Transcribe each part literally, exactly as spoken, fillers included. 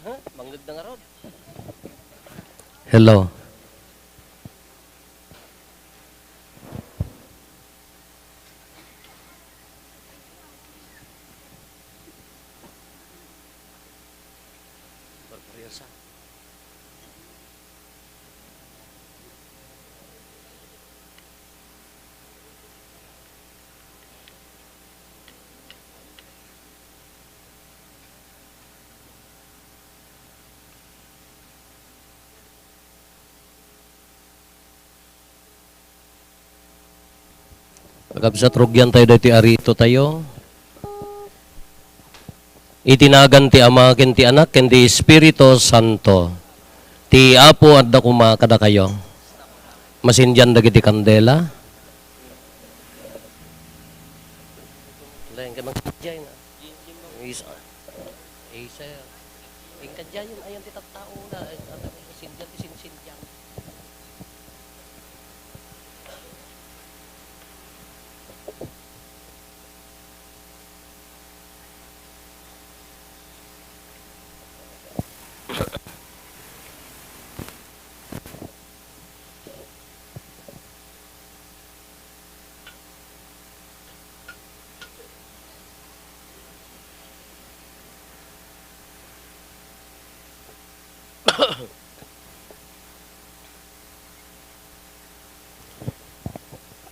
Mangngegda ngarud. Hello. Kakabsat, rugiantayo daytoy aritotayo. Iti nagan ti Ama, ken ti Anak, ken ti Espiritu Santo. Ti Apo adda koma kadakayo. Masindian dagiti kandela. Laeng kay mangkadiay na. Is-, Acer. Inkadiayen ayan ti tattao na, eh, ano, sindian ti sinsindian.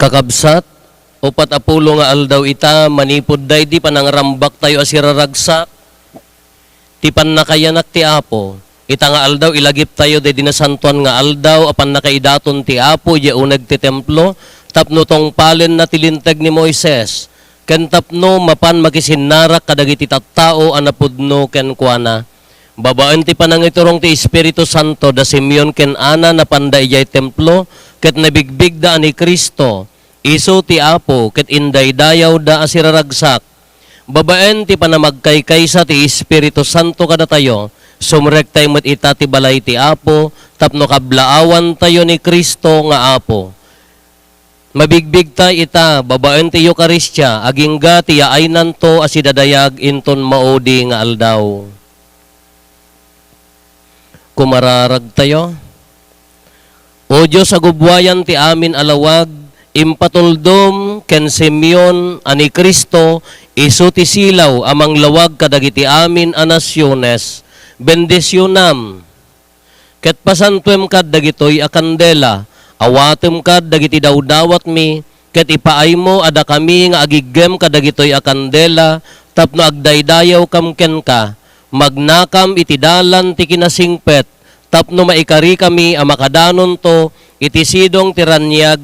Kakabsat, upat a pulo nga aldaw ita manipud daydi panangrambaktayo a siraragsak ti pannakayanak ti Apo. Ita nga aldaw, ilagiptayo daydi nasantoan nga aldaw a pannakaidaton ti Apo idiay uneg ti templo tapno tungpalenna ti Linteg ni Moises ken tapno mapan makisinnarak kadagiti tattao a napudno kenkuana. Babaen ti panangiturong ti Espiritu Santo, da Simeon ken Ana napanda idiay templo ket nabigbigda a ni Cristo isu ti Apo ket indaydayawda a siraragsak. Babaen ti panamagkaykaysa ti Espiritu Santo kadatayo, sumrektay met ita ti balay ti Apo tapno kablaawantayo ni Cristo nga Apo. Mabigbigta ita babaen ti Eukaristia agingga ti yaaynanto a sidadayag inton maudi nga aldaw. Kumararagtayo. O Dios a gubbuayan ti amin a lawag, impatuldom ken Simeon a ni Cristo isu ti silaw a manglawag kadagiti amin a nasiones. Bendisionam. Ket pasantuem kad dagitoy a kandela, awatem kad dagiti dawdawatmi, ket ipaaymo a dakami nga agiggem kadagitoy a kandela tapno agdaydayawkam kenka. Magnakam iti dalan ti kinasingpet tapno maikarikami a makadanonto iti sidong ti raniag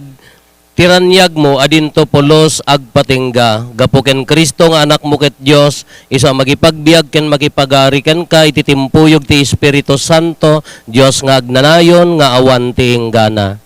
ti raniagmo a dinto pulos agpatingga. Gapu ken Cristo nga Anakmo ket Dios, isu a makipagbiag ken makipagari kenka iti timpuyog ti Espiritu Santo, Dios nga agnanayon nga awan ti inggana.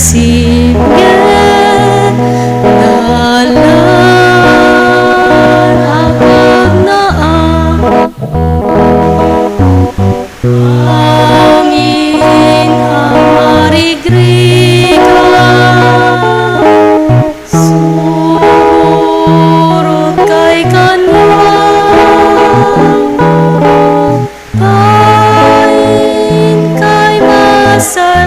Sipnget, dalan a pagnaan, amin a marigrigat, surutkay kaniak. Painkay masarakan,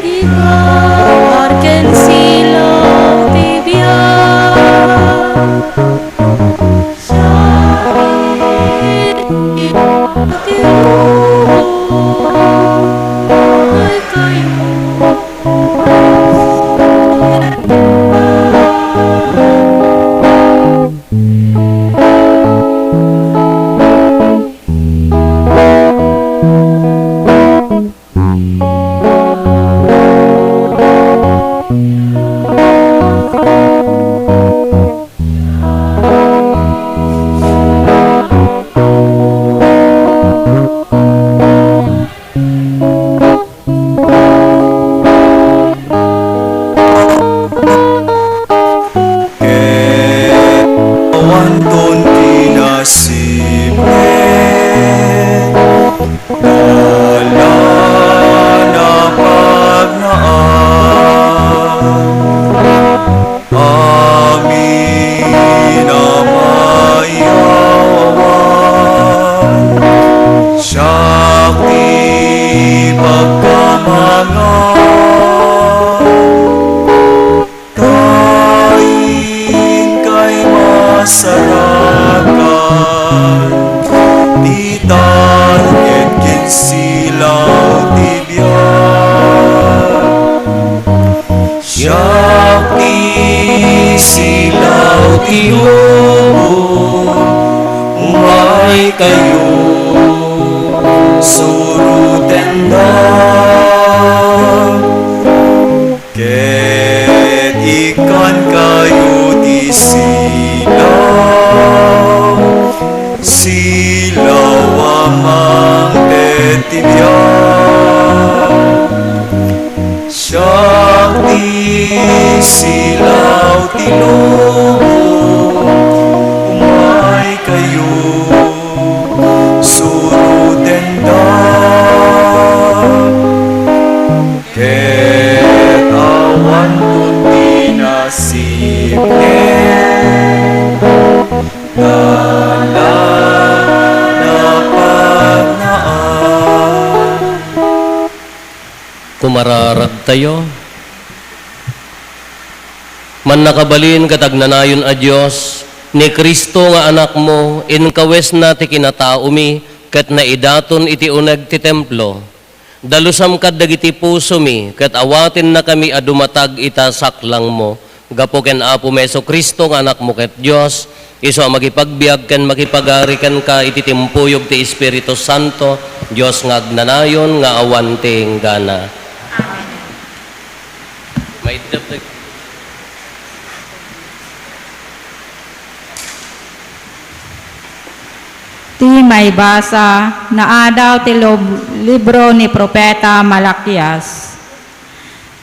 ti bawar ken silaw ti biag. Sakit ti lubong, ay kayo. Ket awanton ti nasipnget, dalan a pagnaan, amin a mayawan, siak ti pagkamangan. Painkay masarakan, ti tan ket kinsilaw ti biag. Siak ti silaw ti lubong, umay kayo, surotendak. Ket ikkankayo ti silaw, silaw a mangted ti biag. Siak ti silaw ti lubong, umay kayo, surotendak. Ket awanton ti nasipnget, dalan a pagnaan. Kumararagtayo. Mannakabalin ket agnanayon a Dios, ni Cristo nga Anakmo, inkawesna ti kinataomi ket naidaton iti uneg ti templo. Dalusam kad dagiti pusomi, ket awatennakami a dumatag ita saklangmo. Gapu ken Apomi Jesu-Cristo nga Anakmo ket Dios, isu a makipagbiag ken makipagari kenka iti timpuyog ti Espiritu Santo, Dios nga agnanayon nga awan ti inggana. Amen. Maiddep dagiti Ti maibasa, naadaw ti lub-, libro ni Profeta Malakias.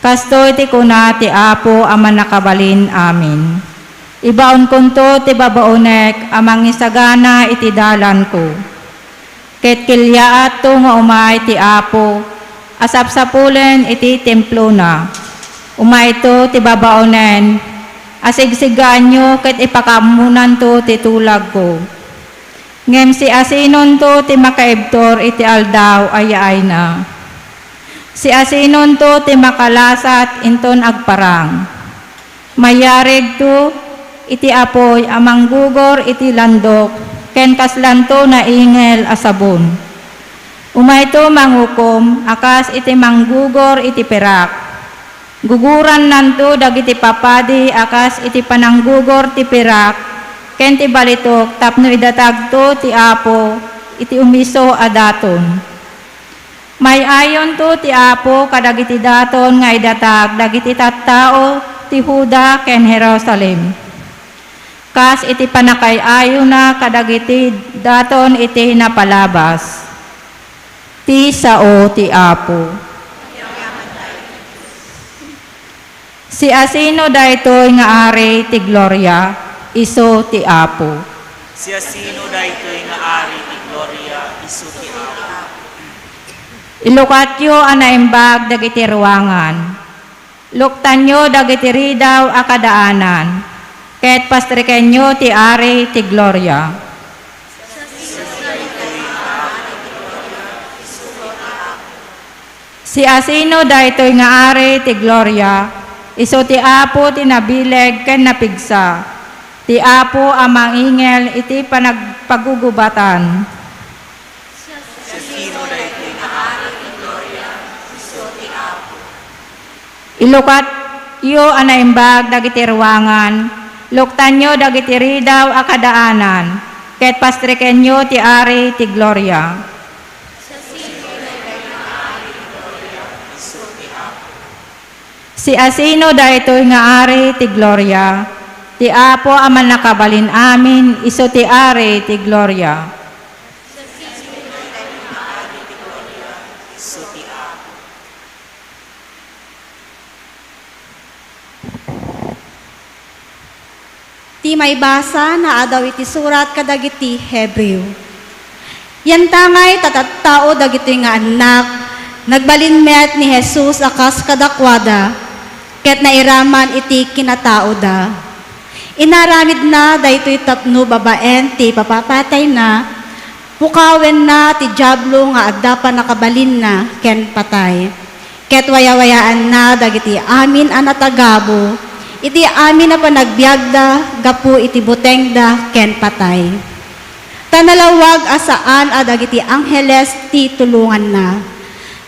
Kastoy ti kuna ti Apo a Mannakabalin Amin, "Ibaonkonto ti babaonek a mangisagana iti dalanko, ket kiliaatto nga umay ti Apo a sapsapulen iti templona. Umayto ti babaonen a sigsiggaanyo ket ipakaammonanto ti tulagko." Ngem siasinonto ti makaibtur iti aldaw a yaayna? Siasinonto ti makalasat inton agparang? Mayarigto iti apuy a manggugor iti landok ken kaslanto naingel a sabon. Umayto mangukom a kas iti manggugor iti pirak. Gugurannanto dagiti papadi a kas iti pananggugor ti pirak ken ti balitok tapno idatagto ti Apo iti umiso a daton. May-ayonto ti Apo kadagiti daton nga idatag dagiti tattao ti Juda ken Jerusalem, kas iti pannakay-ayona kadagiti daton iti napalabas. Ti sao ti Apo. Siasino daytoy nga Ari ti Gloria? Isu ti Apo. Siasino daytoy nga Ari ti Gloria? Isu ti Apo. Ilukatyo a naimbag dagiti ruangan. Luktanyo dagiti ridaw a kadaanan, ket pastrikenyo ti Ari ti Gloria. Siasino daytoy nga Ari ti Gloria? Isu ti Apo ti nabileg ken napigsa, ti Apo a mangingel iti panagpagugubatan. Siasino daytoy nga Ari ti Gloria? Isu ti Apo. Ilukatyo a naimbag dagiti ruangan, luktanyo dagiti ridaw a kadaanan, ket pastrikenyo ti Ari ti Gloria. Siasino daytoy nga Ari ti Gloria? Ti Apo a Mannakabalin-amin, isu ti Ari ti Gloria. Ti maibasa naadaw iti surat kadagiti Hebreo. Yantangay ta tattao dagitoy nga annak, nagbalin met ni Jesus a kas kadakuada, ket nairaman iti kinataoda. Inaramidna daytoy tapno babaen ti ipapapatayna, pukawenna ti Diablo nga adda pannakabalinna ken patay. Ket wayawayaanna dagiti amin a natagabo iti amin a panagbiagda gapu iti butengda ken patay. Ta nalawag a saan a dagiti angheles ti tulonganna,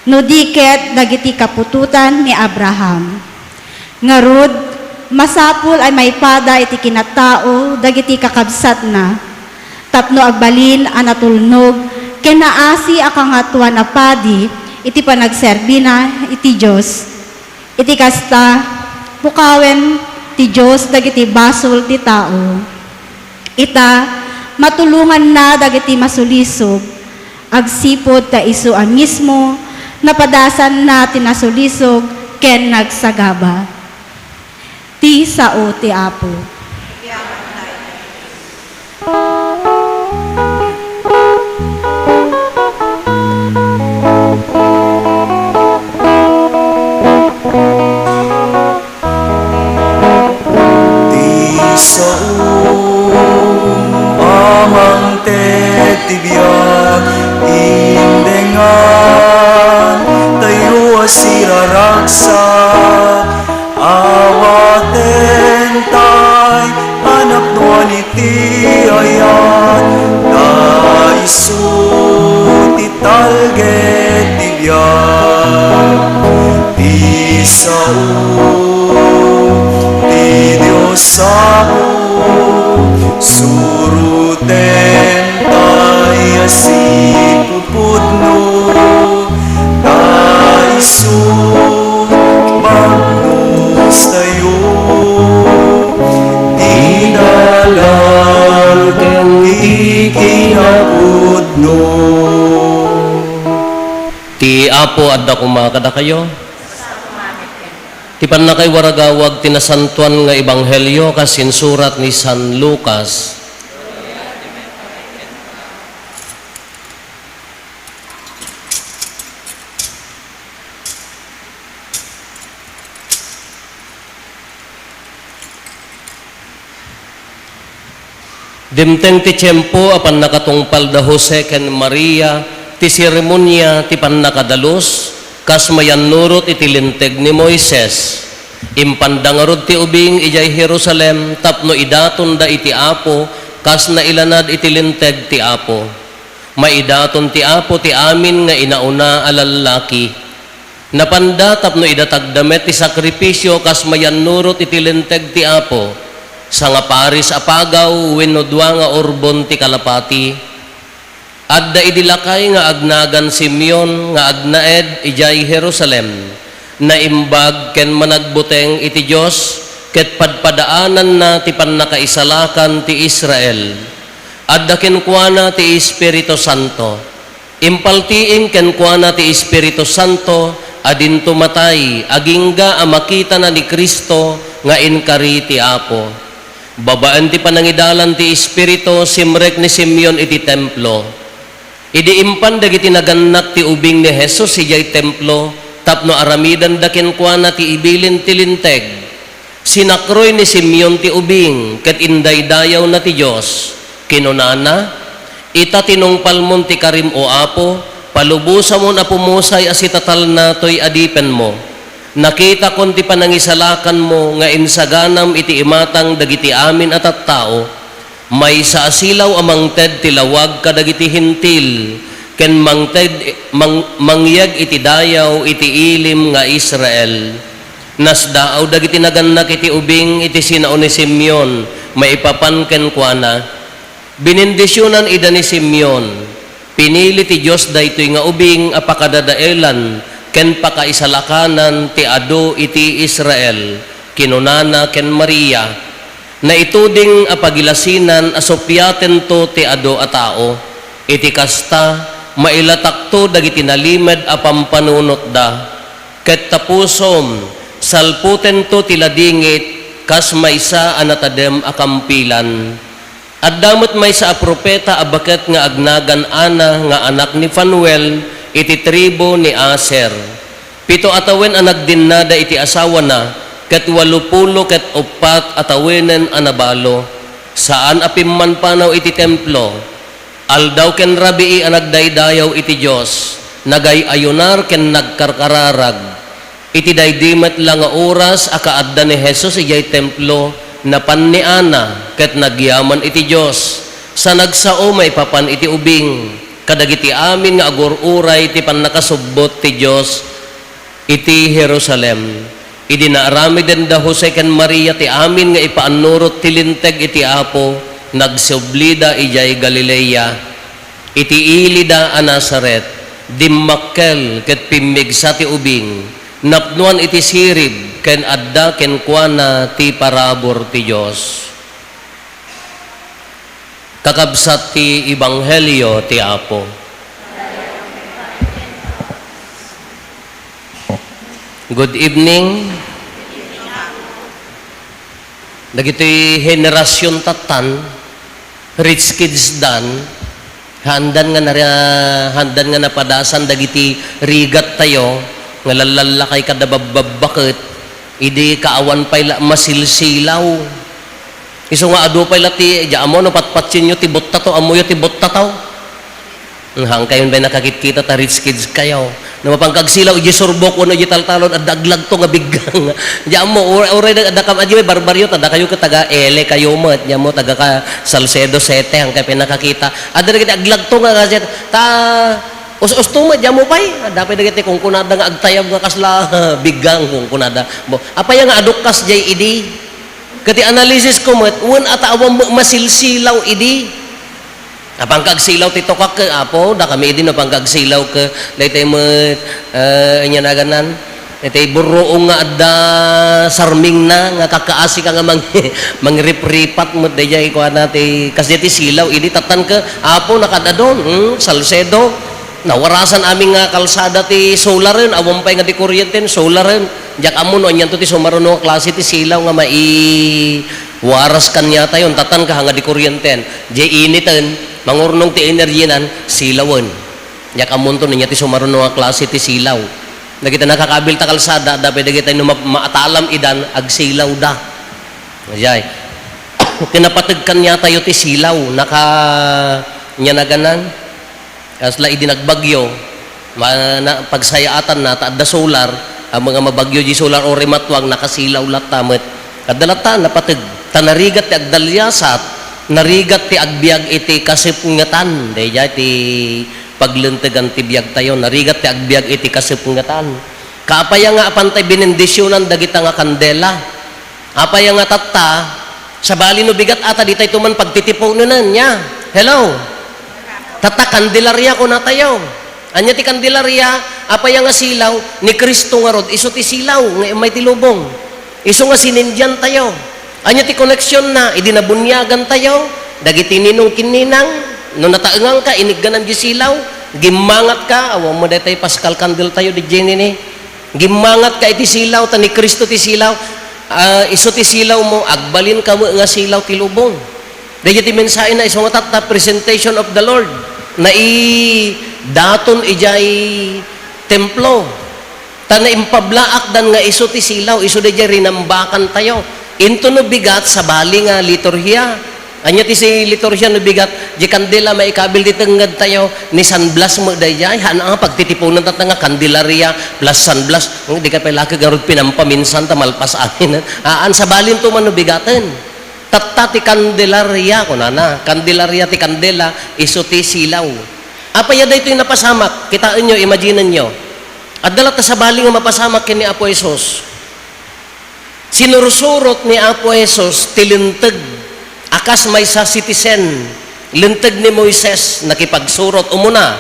no di ket dagiti kaputotan ni Abraham. Ngarud, masapul a maipada iti kinatao dagiti kakabsatna, tapno agbalin a natulnog ken naasi a Kangatoan a Padi iti panagserbina iti Dios. Iti kasta, pukawen ti Dios dagiti basol ti tao. Ita, matulonganna dagiti masulisog, agsipud ta isu a mismo napadasanna ti nasulisog ken nagsagaba. Ti sao ti Apo. Ti sao a mangted ti biag, indengan tayo a siraragsak, awaten tay a napnoan iti ayat, ta isu ti talged ti biag, ti sao ti Dios Apo, suroten tay a sipupudno, ta isu bagnos tayo ti dalan ken ti kinapudno. Ti Apo adda koma kadakayo. Ti pannakaiwaragawag ti nasantoan nga ebanghelio kas insurat ni San Lucas. Dimteng ti tiempo a pannakatungpal da Jose ken Maria ti seremonia ti pannakadalus, kas mayannurot iti Linteg ni Moises. Impanda ngarud ti ubing idiay Jerusalem tapno idatonda iti Apo kas nailanad iti Linteg ti Apo. Maidaton ti Apo ti amin nga inauna a lallaki. Napanda tapno idatagda met ti sakrifisio kas mayannurot iti Linteg ti Apo, sangaparis a pagaw wenno dua nga urbon ti kalapati. Adda idi lakay nga agnagan Simeon nga agnaed idiay Jerusalem. Naimbag ken managbuteng iti Dios ket padpadaananna ti pannakaisalakan ti Israel. Adda kenkuana ti Espiritu Santo. Impaltiing kenkuana ti Espiritu Santo a dinto matay, agingga a makitana ni Cristo nga inkari ti Apo. Babaen ti panangidalan ti Espiritu, simrek ni Simeon iti templo. Idi impan dagiti nagannak ti ubing ni Jesus idiay templo tapno aramidenda kenkuana ti ibilin ti Linteg, sinakroy ni Simeon ti ubing ket indaydayawna ti Dios. Kinunana, "Ita ti nungpalmon ti karim, O Apo, palubosamon a pumusay a sitatalna toy adipenmo. Nakitakon ti panangisalakanmo nga insaganam iti imatang dagiti amin a tattao. Maysa a silaw a mangted ti lawag kadagiti Hentil, ken mangted, mang-, mangyeg iti dayaw iti ilim nga Israel." Nasdaaw dagiti nagannak iti ubing iti sinao ni Simeon maipapan kenkuana. Binindisionan ida ni Simeon. Pinili ti Dios daytoy nga ubing a pakadadaelan ken pakaisalakanan ti adu iti Israel. Kinunana ken Maria, "Naituding a pagilasinan a suppiatento ti adu a tao. Iti kasta, mailatakto dagiti nalimed a pampanunotda. Ket ta pusom, salputento ti ladingit kas maysa a natadem a kampilan." Adda met maysa a profeta a baket nga agnagan Ana nga anak ni Fanuel iti tribu ni Aser. Pito a tawen a nagdinnada iti asawana, ket walo pulo ket uppat a tawenen a nabalo. Saan a pimmanpanaw iti templo. Aldaw ken rabii a nagdaydayaw iti Dios, nagay-ayunar ken nagkarkararag. Iti daydi met la nga oras a kaadda ni Jesus idiay templo, napan ni Ana ket nagyaman iti Dios, sa nagsao maipapan iti ubing kadagiti amin nga agur-uray ti pannakasubbot ti Dios iti Jerusalem. Idi naaramiden da Jose ken Maria ti amin nga ipaannurot ti Linteg iti Apo, nagsublida idiay Galilea. Iti ilida a Nazaret, dimmakkel ket pimmigsa ti ubing, napnoan iti sirib ken adda kenkuana ti parabur ti Dios. Kakabsat ti Ebanghelio ti Apo. Good evening. Dagitoy henerasyon tattan, rich kids dan, handan nga nara-, handan nga napadasan dagiti rigat tayo, nga lallallakay kada babbabbaket, idi kaawan pay la masilsilaw. Isu nga adu pay la ti, di ammo no patpatsienyo ti butta to, ammoyo ti butta to. Hangkayon bay nakakitkita ta rich kids kayo. No mapan kagsilaw, iti surbok wenno iti taltalon, adda aglagto nga biggang. Di ammo, ur-, uray da, adda kam, adi may barbaryo, ta dakayo ket taga L A kayo met, di ammo, taga ka Salcedo Sete, hangkay pay nakakita. Adda dagiti aglagto nga kaset, ta, us-usto met, di ammo pay. Adda pay dagiti kunkunada nga agtayab nga kasla biggang kunkunada. Bo, apay nga adukkas jay idi? Ket ti analysis ko met, wen ata awan met masilsilaw idi. Apan kagsilaw ti tukak ket, Apo, dakami idi no apan kagsilaw ket, daytoy met, eh, ania naganan? Daytoy burruong nga adda sarmingna, nga kakaasi ka nga mang-, mangripripat met dayjay, kuana ti, kas daytoy silaw idi tattan ket, Apo, nakadadon, hmm, Salcedo. Nawarasan amin nga kalsada ti solaren, awan pay nga di kuryenten, solaren. Diak ammo no anianto ti sumaruno nga klase ti silaw nga maiwaras kaniatayon, tattan ka nga di kuryenten. Jay initen, mangurnong ti energy nan, silawen. Diak ammonto no ania ti sumaruno nga klase ti silaw. Dagiti nakakabil ta kalsada, adda pay dagiti no ma-, maatalam idan, agsilawda. Jay. Kinapateg kaniatayo ti silaw, naka-, ania naganan? Kasla idi nagbagyo, ma-, na-, pagsayaatanna ta adda solar, ammom nga mabagyo di solar o rimatwag, nakasilaw latta met. Adda latta, napateg. Ta narigat ti agdaliasat, narigat ti agbiag iti kasipngetan. Daydiay ti paglentegan ti biagtayo, narigat ti agbiag iti kasipngetan. Kaapay nga apan tay binendisionan dagita nga kandela? Apay nga tatta, sabali no bigat ata, ditay to man pagtitipunen, nia? Hello? Tatta, Candelaria kunatayo. Ania ti Candelaria? Apay nga silaw? Ni Cristo ngarud, isu ti silaw nga immay ti lubong. Isu nga sinindian tayo. Ania ti koneksionna? Idi nabuniagan tayo, dagiti ninong ken ninang, no nataengan ka, inigganan di silaw, gimmangat ka, awan mo daytay Paschal candle tayo, di Jenny ni. Gimmangatka iti silaw, ta ni Cristo ti silaw. Ah, isu ti silawmo, agbalinka met nga silaw ti lubong. Daydiay ti mensahe na isu nga tatta, presentation of the Lord. Naidaton idiay templo. Ta naimpablaakdan nga isu ti silaw, isu daydiay rinambakantayo. Intono bigat, sabali nga liturhia. Ania ti si liturhia no bigat? Di kandila maikabil ti tengngedtayo, ni San Blas met daydiay. Haan a pagtitiponen tatta nga Candelaria plus San Blas. Hmm, di ka pay laki garud pinampaminsan ta malpas amin. Haan, sabalinto man no bigaten. Tatta ti Candelaria, kunana. Candelaria ti kandela, isu ti silaw. Apay a daytoy napasamak? Kitaenyo, imaginenyo. Adda latta sabali nga mapasamak ken ni Apo Jesus. Sinursurot ni Apo Jesus ti linteg a kas maysa citizen, linteg ni Moises, nakipagsurot. Umuna,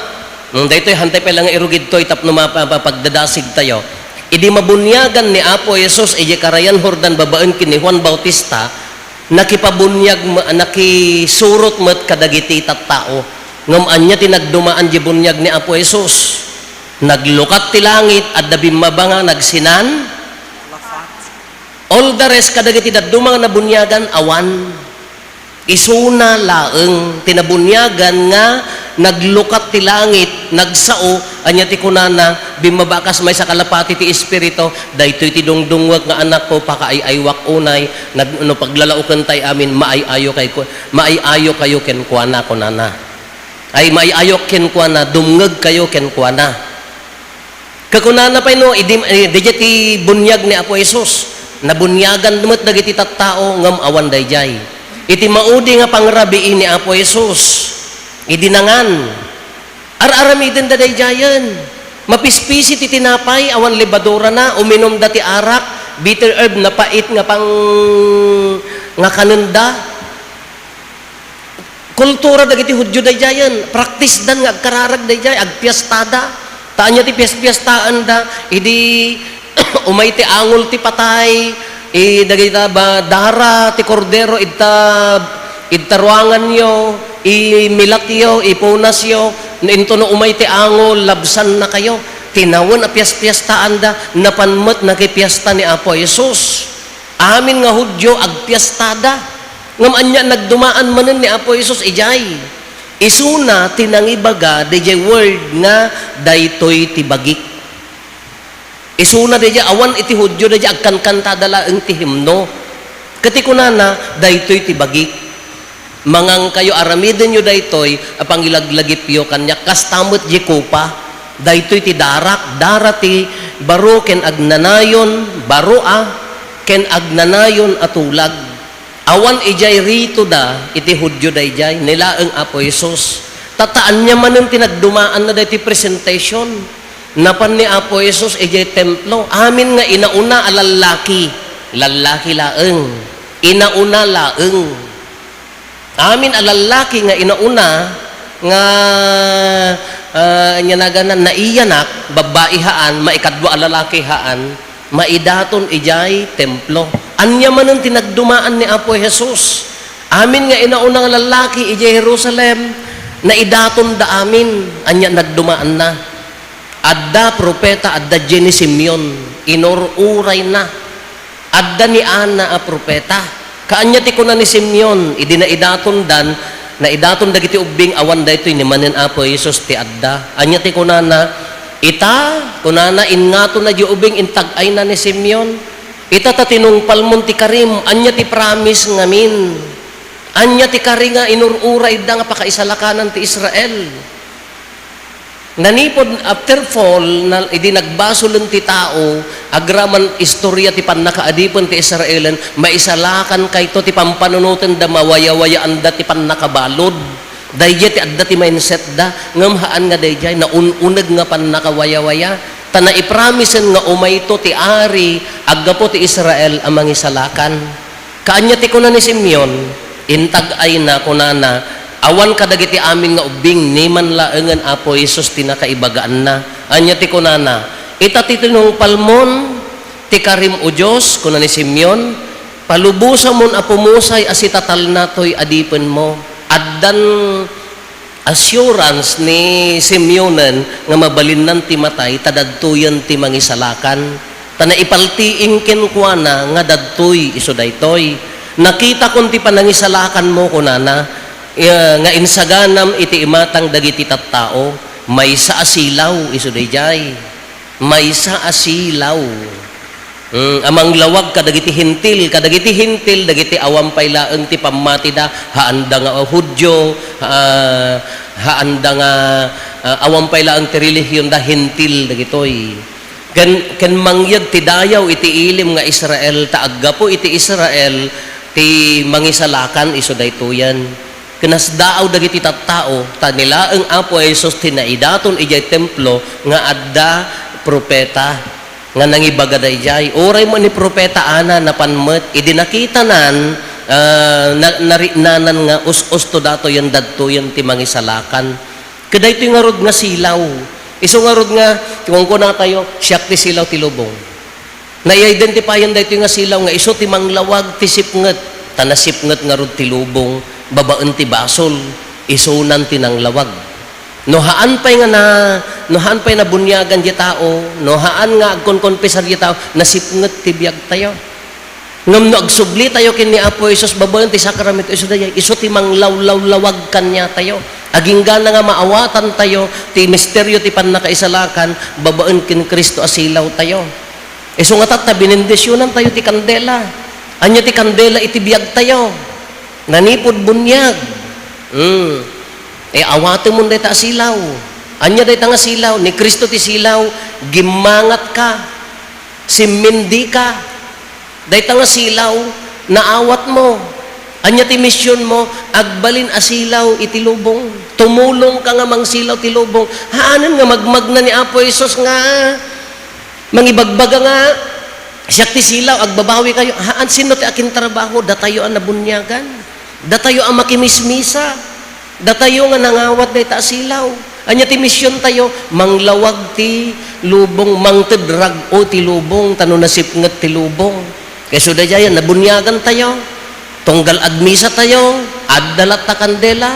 mm, daytoy, hantay pay la nga irugidtoy tapno mapa-, mapagdadasigtayo. Idi mabuniagan ni Apo Jesus idiay Karayan Jordan babaen ken ni Juan Bautista, nakipabuniag me-, nakisurot met kadagiti tattao. Ngem ania ti nagdumaan diay buniag ni Apo Jesus? Naglukat ti langit, adda bimmaba nga nagsinan. All the rest, kadagiti dadduma nga nabuniagan, awan. Isuna laeng ti nabuniagan nga naglukat ti langit, nagsao, ania ti kunana, bimmaba kas maysa kalapati ti Espiritu, "Daytoy ti dungdungngek nga Anakko, pakaay-aywak unay, nag-, no paglalaoken tay amin, maay-ayo kay ku-, maay-ayo kayo kenkuana," kunana. Ay, maay-ayo kenkuana, dumngeg kayo kenkuana. Kakunana pay no, idi, eh, daydiay ti buniag ni Apo Jesus. Nabuniagan met dagiti tattao ngem awan daydiay. Iti maudi nga pangrabii ni Apo Jesus, idi nangan, ar-aramidenda daydiayen. Mapispisi ti tinapay, awan lebadurana, uminumda ti arak, bitter herb, napait nga pang-, nga kanenda. Kultura dagiti Judio daydiayen, praktisdan nga agkararag daydiay, agpiestada. Ta ania ti pies-piestaanda? Idi umay ti angol ti patay, i-, dagita ba, dara ti kordero idta, idta ruanganyo, imilatyo, ipunasyo, intono umay ti angol, labsannakayo. Tinawen a pies-piestaanda, napan met nakipiesta ni Apo Jesus. Amin nga Judio, agpiestada. Ngem ania nagdumaan manen ni Apo Jesus idiay? Isuna ti nangibaga daydiay word nga, "Daytoy ti bagik." Isuna daydiay, awan iti Judio daydiay, agkankantada laeng ti himno. Ket ti kunana, "Daytoy ti bagik." Mangankayo, aramidenyo daytoy a pangilaglagipyo kaniak, kasta met diay kopa. Daytoy ti darak, dara ti baro ken agnanayon, baro a, ken agnanayon a tulag. Awan idiay rito da iti Judio daydiay, ni laeng Apo Jesus. Tatta, ania manen ti nagdumaanna daytoy presentation? Napan ni Apo Jesus idiay templo, amin nga inauna a lallaki, lallaki laeng, inauna laeng. Amin a lallaki nga inauna nga, ah, ania nagana, naiyanak, babbai haan, maikadua a lalaki haan, maidaton idiay templo. Ania manen ti nagdumaan ni Apo Jesus? Amin nga inauna nga lallaki idiay Jerusalem, naidatonda amin. Ania nagdumaanna? Adda propeta, adda diay ni Simeon, inur-urayna. Adda ni Ana a propeta. Kaania ti kuna ni Simeon, idi naidatondan, naidaton dagiti ubbing, awan daytoy ni manen Apo Jesus ti adda. Ania ti kunana? "Ita," kunana, "inngatonna diay ubbing, intag-ayna ni Simeon. Ita ta tinungpalmon ti karim, ania ti promise ngamin? Ania ti kari nga inur-urayda nga pakaisalakanan ti Israel?" Nanipud after fall, na, idi nagbasolen ti tao, agraman istorya ti pannakaadipen ti Israelen, maisalakankayo ti pampanunotenda, mawayawayaanda ti pannakabalud. Daydiay ti adda ti mindsetda, ngem haan nga daydiay, naun-uneg nga pannakawayawaya. Ta naipramisen nga umayto ti ari, aggapu ti Israel a mangisalakan. Kaania ti kuna ni Simeon? Intag-ayna, kunana, "Awan kadagiti amin nga ubbing, ni man laengen Apo Jesus ti nakaibagaanna." Ania ti kunana? "Ita ti tinungpalmon ti karim, O Dios," kuna ni Simeon, "palubosamon a pumusay a sitatalna toy adipenmo." Addan Assurance ni Simeonen nga mabalinnan ti matay ta dadtoyen ti mangisalakan. Ta naipaltiing kenkuana nga dadtoy isu daytoy. "Nakitakon ti panangisalakanmo," kunana, eh, "nga insaganam iti imatang dagiti tattao. Maysa a silaw isu daydiay." Maysa a silaw. Mm, a manglawag kadagiti Hentil, kadagiti Hentil, dagiti awan pay laeng ti pammatida, haanda nga Judio, ah, haanda nga, ah, awan pay laeng ti relihionda, Hentil dagitoy. Ken, ken mangyeg ti dayaw iti ilim nga Israel, ta aggapu iti Israel ti mangisalakan isu daytoyen. Kinasdaaw dagiti tattao, ta ni laeng Apo Jesus ti naidaton idiay templo nga adda propeta nga nangibaga daydiay. Uray met ni Propeta Ana napan met, idi nakitanan, ah, na-, nariknanan nga us-usto datoyen dadtoyen ti mangisalakan. Ket daytoy ngarud nga silaw. Isu ngarud nga, kunkunatayo, "Siak ti silaw ti lubong." Nai-identifyan daytoy nga silaw nga isu ti manglawag ti sipnget, ta nasipnget ngarud ti lubong babaen ti basol, isunan ti nanglawag. No haan pay nga na, no haan pay nabuniagan ti tao, no haan nga agkonkonfesar ti tao, nasipnget ti biagtayo. Ngem no agsublitayo ken ni Apo Jesus babaen ti sakramento, isu dayay, isu ti manglawlawlawag kaniatayo. Aginggana nga maawatantayo ti misterio ti pannakaisalakan babaen ken Cristo a silawtayo. Isu nga tatta, binendisionantayo ti kandela. Ania ti kandela iti biagtayo? Nanipud buniag. Hmm. E, awatemon dayta a silaw. Ania dayta nga silaw? Ni Cristo ti silaw, gimmangatka, simmindika. Dayta nga silaw, naawatmo. Ania ti misionmo? Agbalin a silaw iti lubong. Tumulongka nga mangsilaw ti lubong. Haanen nga magmagna ni Apo Jesus nga mangibagbaga nga, "Siak ti silaw, agbabawikayo." Haan, sino ti akintrabaho? Datayo a nabuniagan. Datayo a makimismisa. Datayo nga nangawat dayta a silaw. Ania ti misiontayo? Manglawag ti lubong, mangted rag-o ti lubong, ta no nasipnget ti lubong. Kay isu daydiay, nabuniagantayo. Tunggal agmisatayo, adda latta kandela.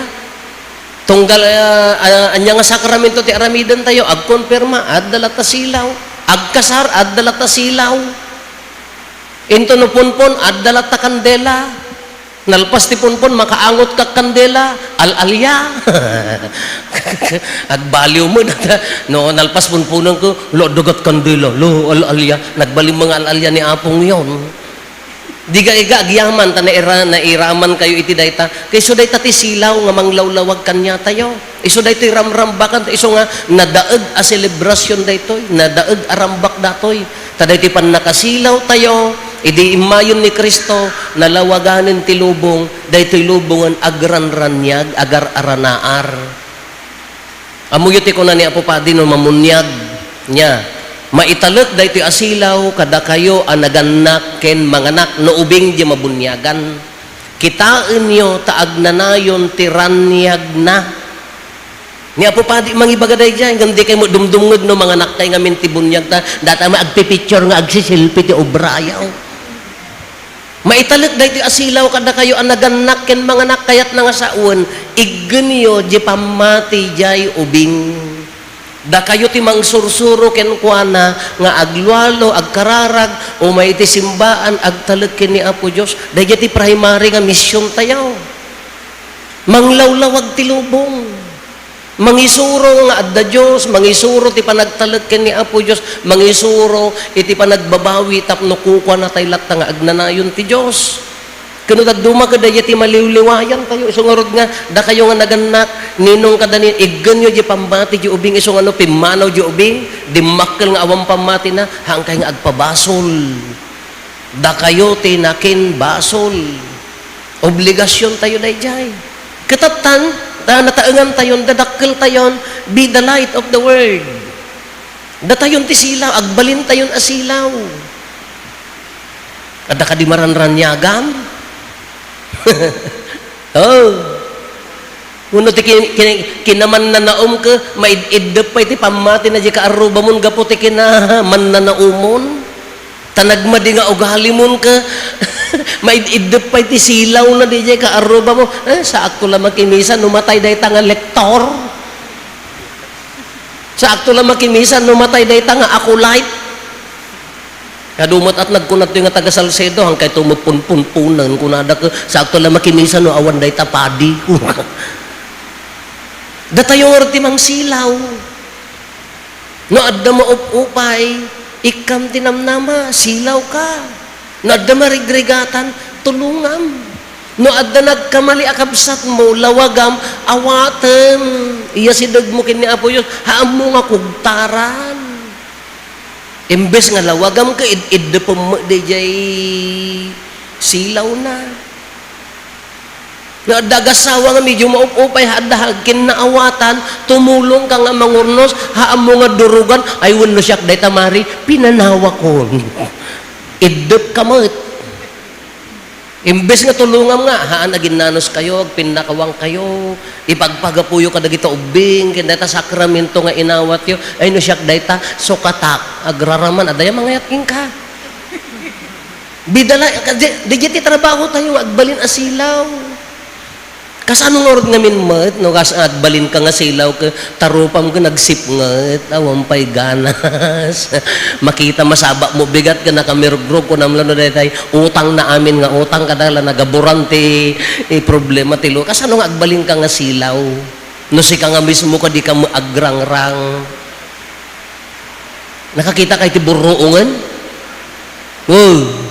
Tunggal, ah, ah, ania nga sakramento ti aramidentayo, agkonfirma, adda latta silaw. Agkasar, adda latta silaw. Intono punpon, adda latta kandela. Nalpas ti punpon, makaangot ka kandela, al-alia. Agbaliw met, no, nalpas punponenko, "Lo, dagat kandela, lo, al-alia." Nagbaliw nga al-alia ni Apong yon. Diga iga agyaman ta naira-, nairamankayo iti dayta. Kay isu dayta ti silaw nga manglawlawag kaniatayo. Isu daytoy ramrambakan, isu nga nadaeg a selebrasyon daytoy, nadaeg a rambak datoy. Ta daytoy pannakasilawtayo, idi immayon ni Cristo, nalawaganen ti lubong, daytoy lubongen agranraniag, agar-aranaar. Ammoyo ti kuna ni Apo Padi no mamuniag, nia, "Maitalek daytoy a silaw kadakayo a nagannak ken manganak no ubing diay mabuniagan. Kitaenyo ta agnanayon ti raniagna." Ni Apo Padi mangibaga daydiay, ngem dikay met dumdumngeg no manganakkay ngamin ti buniagta, data met agpipicture nga agsiselfie ti obrayo. Maitalek daytoy a silaw kadakayo a nagannak ken manganak, kayatna nga sawen, iggenyo diay pammati diay ubing. Dakayo ti mangsursuro kenkuana nga aglualo, agkararag, umay iti simbaan, agtalek ken ni Apo Dios. Daydiay ti primary nga misiontayo. Manglawlawag ti lubong. Mangisuro nga adda Dios, mangisuro ti panagtalek ken ni Apo Dios, mangisuro iti panagbabawi tapno kukuanatay latta nga agnanayon ti Dios. Ken no dadduma kadaya ti maliwliwayantayo, isu ngarud nga, dakayo nga nagannak, ninong kadani, iggenyo diay pammati diay ubing, isu nga no pimmanaw diay ubing, dimmakkel nga awan pammatina, haankay nga agpabasol. Dakayo ti nakinbasol. Obligasiontayo daydiay. Ket tattan, ta nataengantayon, dadakkeltayon, be the light of the world. Datayon ti silaw, agbalintayon a silaw. Adda kadi maranraniagan? Oh. Wenno ti kin-, kin-, kinamannanaomka, maid-iddep pay ti pammatina diay kaarrubamon gapu ti kinamannanaomon. Ta nagmadi nga ugalimon ka, maid-iddep pay ti silaw na di jay kaarruba mo. Eh, saakto la makimisa no matay dayta nga lektor. Saakto la makimisa no matay dayta nga acolyte. Kadu met at nagkunat nga taga Salcedo, hangkay to mapunpunpunan, kunada ka, saakto la makimisa no awan dayta padi. Datayo nga ti mangsilaw. No adda maup-upay, ikkam ti namnama, silawka. No adda marigrigatan, tulongam. No adda nagkamali a kabsatmo, lawagam, awatem. Iyasidegmo ken ni Apo Dios, haanmo nga kugtaran. Imbes nga lawagam ket id-, iddepem met dayjay silawna. No adda agassawa nga medyo maup-upay, adda agkinnaawatan, tumulongka nga mangurnos, haanmo nga durugan, "Ay, wenno siak dayta, Mari, pinanawakon." Iddepka met. Imbes nga tulongam nga, haan, aginnanuskayo, agpinnakawangkayo, ipagpagapuyo kadagita ubbing, ken dayta sakramento nga inawatyo, "Ay, no siak dayta, sukatak, agraraman, adda mangayat kenka." Bidala, di, di ti trabaho tayo nga agbalin a silaw. Kasano ngarud ngamin met, no, kas-, agbalinka nga silaw, ke, tarupam ke nagsipnget, awan pay ganas. Makita masabak mo bigat ke nakamirgrog, kunam la no daytay, utang na amin nga utang, kada la nagaburan ti, ti problema ti lu-, kasano nga agbalinka nga silaw? No sika nga mismo ka di ka ma-, agrangrang. Nakakita kay ti burruongen? Oh.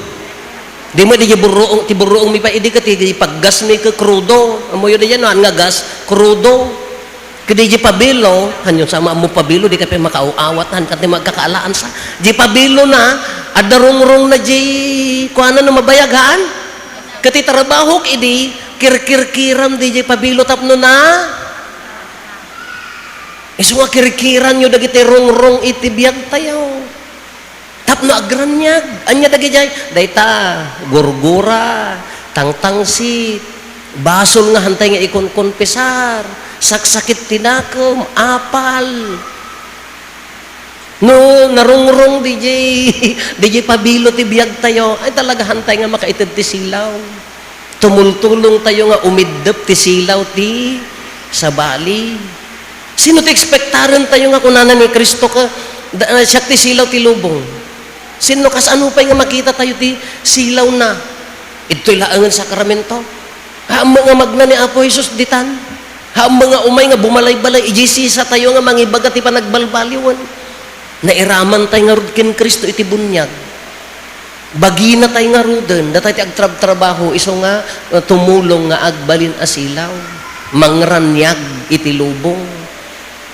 Di mo di burruong, ti burruong mi pa idi ka ti paggas mi ke krudo. Amo yun yan, no? Nga gas, krudo. Kadi di pabilo, hanyo sama mo pabilo, di ka pa makauawat, han ka ti magkakaalaan sa. Di pabilo na, adda rungrong na di, kuana no mabayag, han? Kati trabaho, idi, kirkirkiram di di pabilo tapno na. Isu nga kirkiranyo dagiti rungrong iti biagtayo. Tapno agraniag, ania dagidiay? Dayta, gurgura, tangtangsit, basol nga hantay nga ikonkonpesar, saksakit ti nakem, apal. No narungrong didiay, didiay pabilo ti biagtayo, ay talaga hantay nga makaited ti silaw. Tumultulongtayo nga umiddep ti silaw ti sabali. Sino ti ekspektarentayo nga kunana ni Cristo ka, da-, ah, siak ti silaw ti lubong? Sino, kasano pay nga makitatayo ti silawna? Idtoy laengen sakramento. Haan nga magna ni Apo Jesus ditan. Haan nga umay nga bumalay-balay, ijay sisatayo nga mangibaga ti panagbalbaliwen. Nairamantay ngarud ken Cristo iti buniag. Baginatay ngaruden, datay ti agtrabtrabaho, isu nga, uh, tumulong nga agbalin a silaw, mangraniag iti lubong.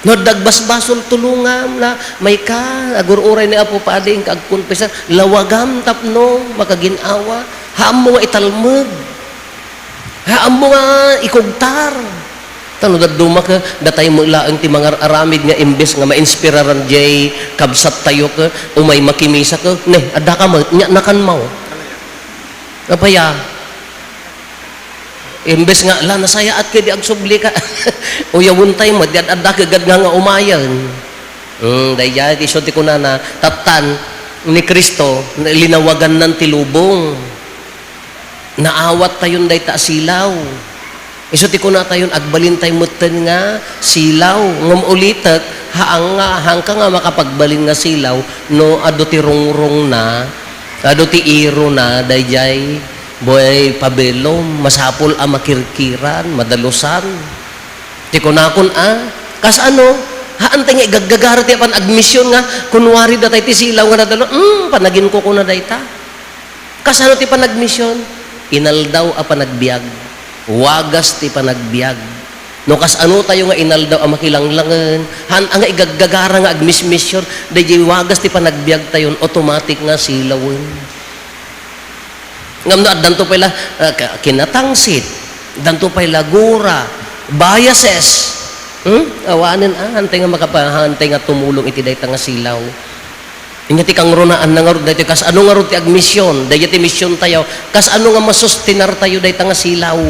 No adda agbasbasol, tulongam la, mayka, agur-uray ni Apo Padi, inka agkonfesar, lawagam tapno makagin-awa, haanmo nga italmed. Haanmo nga ikugtar. Ta no dadduma ka, datay met laeng ti mangar-aramid nga imbes nga mainspiraran diay kabsattayo ka, umay makimisa ka, "Ne, adda ka met, nya nakanmaw." Apay a? Imbes nga, "La, nasayaat ka di agsubli ka." Uyawentay met, di ad-adda ka gad nga, nga umayen. Hmm, daydiay, isu ti kunana, tattan, ni Cristo, linawagannan ti lubong. Naawattayon dayta a silaw. Isu ti kunatayon, agbalintay metten nga silaw. Ngem ulitek, haan nga, haanka nga makapagbalin nga silaw no adu ti rungrongna, adu ti irona, daydiay, buay pabelom, masapul a makirkiran, madalusan. Ti kunakon a, kasano? Haantay nga igaggagara ti apan agmision nga, kunwari datay ti silaw nga nadalo, hmm, panaginkukuna dayta. Kasano ti panagmision? Inaldaw a panagbiag. Wagas ti panagbiag. No kasano tayo nga inaldaw a makilanglangen, haan nga igaggagara nga agmismision, daydiay wagas ti panagbiag tayon, automatic nga silawen. Ngem no addanto pay la, ah, ka-, kinatangsit, addanto pay la gura, biases. Hmm? Awanen, ah, hantay nga makapa-, hantay nga tumulong iti dayta nga silaw. Inya ti kangrunaanna ngarud daytoy, kasano ngarud ti agmision? Dayta ti mision tayo. Kasano nga masustenar tayo dayta nga silaw?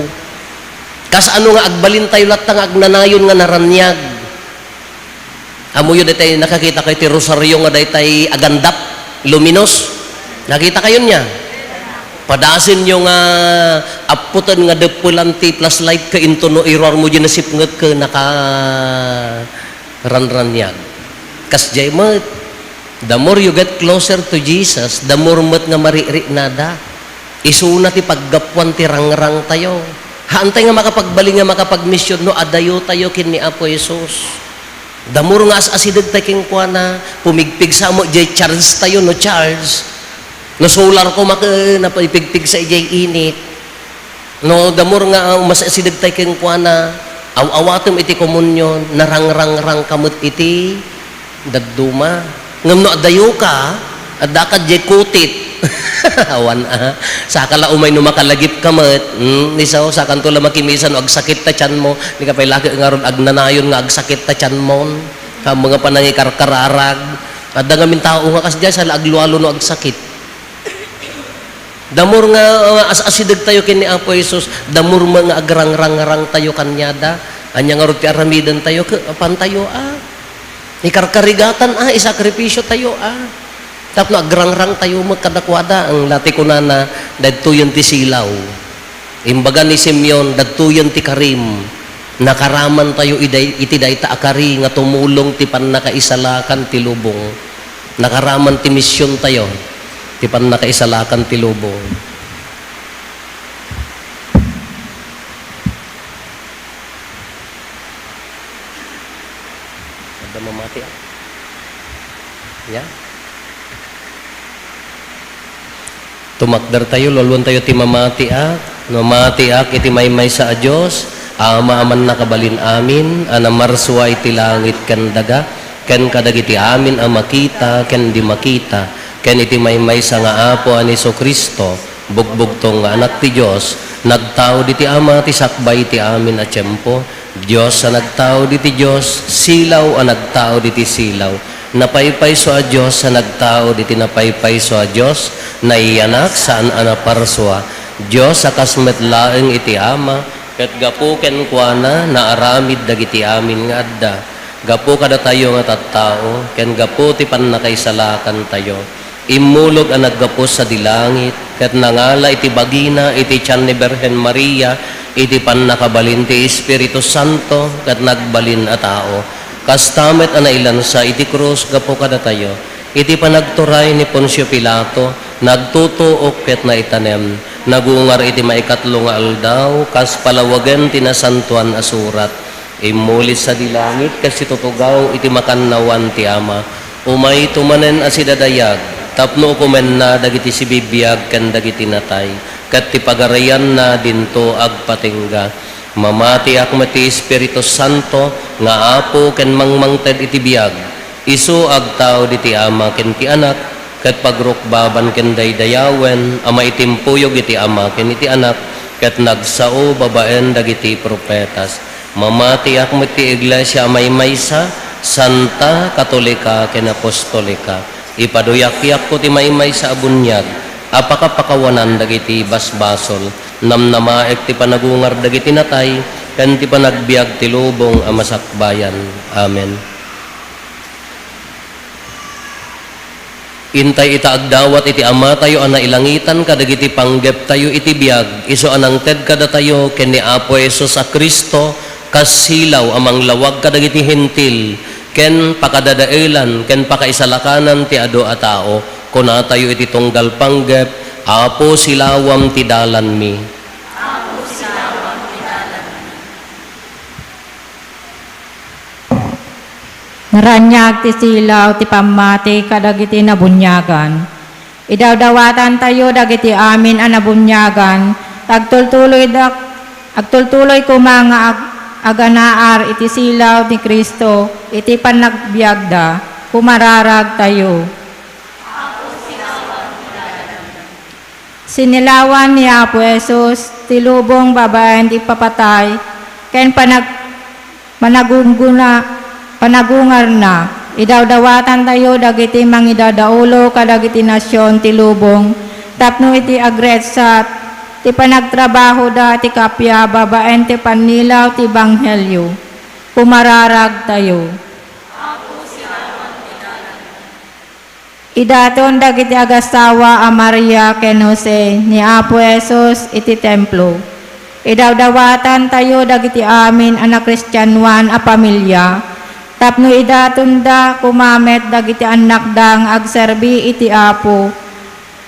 Kasano nga agbalin tayo latta nga agnanayon nga naraniag? Ammoyo daytay, nakakita kayo ti rosario nga daytay agandap, luminous? Nakita kayo niya? Padasenyo nga appoten nga deppelan ti flashlight ka into no iruarmo diay nasipnget ka nakaranraniag. Kasdiay met, the more you get closer to Jesus, the more met nga maririknada. Isuna ti paggapuan ti rangrangtayo. Haantay nga makapagbalin nga makapagmision no adayotayo ken ni Apo Jesus. The more nga as-asidegtayo kenkuana, pumigpigsa met diay charge tayo, no charge. No solar ko, mak-, napipigpigsa idiay init. No, the more nga, ah, umas-asidegtayo kenkuana, aw-awatem iti komunion, narangrangrang ka met iti dadduma. Ngem no adayo ka, adda ka diay kutit. Awan, ah. Saka la umay no makalagip ka met. Hmm, ni sao, sakanto la makimisan no agsakit ta tianmo. Di ka pay laki ngarud agnanayon nga agsakit ta tianmon. Haan nga panangikarkararag. Adda ngamin tao nga kasdiay, sa la aglualo no agsakit. The more nga, uh, as-asidegtayo ken ni Apo Jesus, the more met nga agrangrangrangtayo kaniada. Ania ngarud ti aramidentayo? Ke-, apantayo, ah. Ikarkarigatan, ah, isakripisiotayo, ah. Tapno agrangrangtayo met kadakuada, ang la ti kunana, dagtoyen ti silaw. Imbaga ni Simeon, dagtoyen ti karim. Nakaramantayo iday-, iti dayta a kari nga tumulong ti pannakaisalakan ti lubong. Nakaraman ti misiontayo, ti pannakaisalakan ti lubong. Adda mamati, ah. Ya? Tumakdertayo, luluantayo ti mamatiak. Mamatiak iti maymaysa a Dios, Ama a mannakabalin amin, a namarsua iti langit ken daga, ken kadagiti amin a makita ken di makita, ken iti maymaysa nga Apo a ni Jesu-Cristo, bugbugtong nga Anak ti Dios, nagtaud iti Ama ti sakbay iti amin a tiempo, Dios a nagtaud iti Dios, silaw a nagtaud iti silaw, napaypayso a Dios a nagtaud iti napaypayso a Dios, naiyanak saan a naparsua, Dios a kas met laeng iti Ama, ket gapu kenkuana naaramid dagiti amin nga adda. Gapu kadatayo nga tattao, ken gapu ti pannakaisalakantayo, immulog a naggapu sadi langit, ket nangala iti bagina iti tian ni Birhen Maria, iti pannakabalin ti Espiritu Santo, ket nagbalin a tao. Kasta met a nailansa iti krus gapu kadatayo. Iti panagturay ni Poncio Pilato, nagtutuok ket naitanem. Nagungar iti maikatlo nga aldaw, kas palawagen ti Nasantoan a Surat. Immuli sadi langit ket situtugaw iti makannawan ti Ama. Umayto manen a sidadayag tapno ukomenna dagiti sibibiag ken dagiti natay, ket ti pagarianna dinto agpatingga. Mamatiak met ti Espiritu Santo nga Apo ken mangmangted iti biag. Isu agtaud iti Ama ken ti Anak, ket pagrukbaban ken daydayawen a maitimpuyog iti Ama ken iti Anak, ket nagsao babaen dagiti profetas. Mamatiak met ti iglesia a maymaysa, santa, katolika, ken apostolika. Ipaduyakko ti maymaysa a buniag a pakapakawanan dagiti basbasol. Namnamaek ti panagungar dagiti natay, ken ti panagbiag ti lubong a masakbayan. Amen. Intay ita agdawat iti Amatayo a nailangitan kadagiti panggeptayo iti biag, isu a nangted kadatayo ken ni Apo Jesus a Cristo, kas silaw a manglawag kadagiti Hentil, ken pakadadaelan ken pakaisalakanan ti adu a tao. Kunatayo iti tunggal panggep, Apo, silawam ti dalanmi. Naraniag ti silaw ti pammati kadagiti nabuniagan. Idawdawatantayo dagiti amin a nabuniagan, ta agtultuloydak-, agtultuloy koma nga ag-, aganaar iti silaw ni Cristo iti panagbiagda. Pumararagtayo. Sinilawan ni Apo Jesus ti lubong babaen ti ipapatay ken panag-, panagungguna-, panagungarna. Idawdawatantayo dagiti mangidadaulo kadagiti nasion ti lubong tapno iti agretsat ti panagtrabahoda ti kappia babaen ti pannilaw ti ebanghelio. Pumararagtayo. Idaton dagiti agassawa a Maria ken Jose ni Apo Jesus iti templo. Idawdawatantayo dagiti amin a nakristianoan a pamilia tapno idatonda koma met dagiti annakda nga agserbi iti Apo,